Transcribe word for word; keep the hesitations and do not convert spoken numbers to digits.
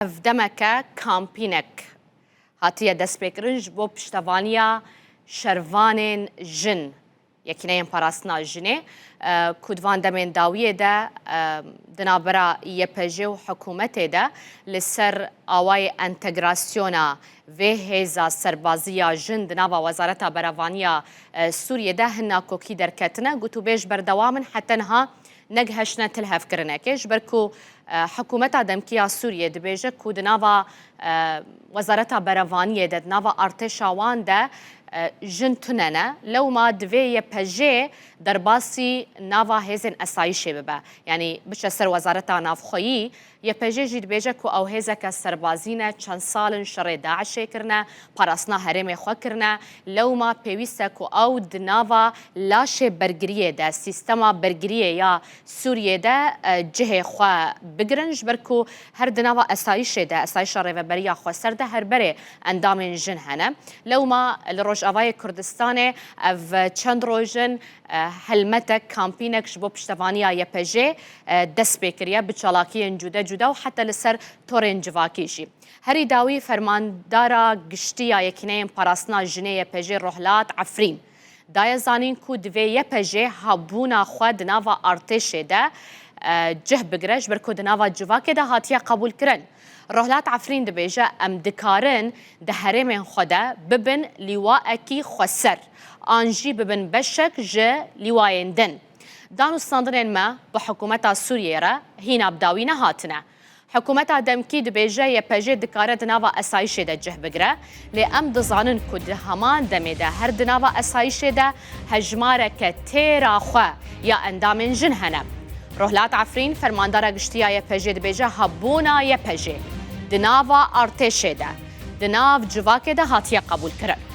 Ev demeke kampînek hatiye destpêkirin ji bo piştevaniya şervanên jin, Yekîneyên Parastina Jinê, e, ku di van demên dawiyê de, e, di navbera Y P J û hikûmetê de li ser awayê entegrasyona vê hêza serbazî ya jin di nava Wezareta Berevaniya, e, Sûriyê de hin nakokî derketine, gotûbêj berdewam in, heta niha negihiştine tilhevkirinekê, ji ber ku, e, hikûmeta demkî ya Sûriyê dibêje ku di nava, e, Wezareta Berevaniyê de, di nava artêşa wan de, e, jin tune ne. Lewma divê Y P J derbasî nava hêzên esayîşê bibe. Yanî biçe ser Wezareta Navxweyî, Y P J jî dibêje ku ew hêzeke serbazî ne, çend sal in şerê DAIŞê kirine, parastina herêmê xwe kirine. Lewma pêwîst e ku ew di nava laşê bergiriyê de, sîstema bergiriyê ya Sûriyê de, e, cihê xwe bigirin, ji ber ku her di nava esayîşê de, esayîşa Rêveberiya Xweser de her berê endamên jin hene. Lewma li Rojavayê Kurdistanê ev çend roj in, e, helmetek, kampînek ji bo piştevaniya Y P J, e, dest pê kiriye, bi çalakiyên cude cude û heta li ser torên civakî jî. Herî dawî fermandara giştî ya Yekîneyên Parastina Jinê Y P J Rohlat Efrîn daye zanîn ku divê Y P J hebûna xwe di nava artêşê de, e, cih bigire, ji ber ku di nava civakê de hatiye qebûlkirin. Rohlat Efrîn dibêje, em dikarin di herêmên xwe de bibin lîwaekî xweser, an jî bibin beşek ji lîwayên din. Danûstandinên me bi hikûmeta Sûriyê re hîna bi dawî nehatine. Hikûmeta demkî dibêje Y P J dikare di nava esayîşê de cih bigire, lê em dizanin ku di heman demê de her di nava esayîşê de hejmareke têra xwe ya endamên jin hene. Rohlat Efrîn, fermandara giştî ya Y P J dibêje hebûna Y P J di nava artêşê de, di nav civakê de hatiye qebûlkirin.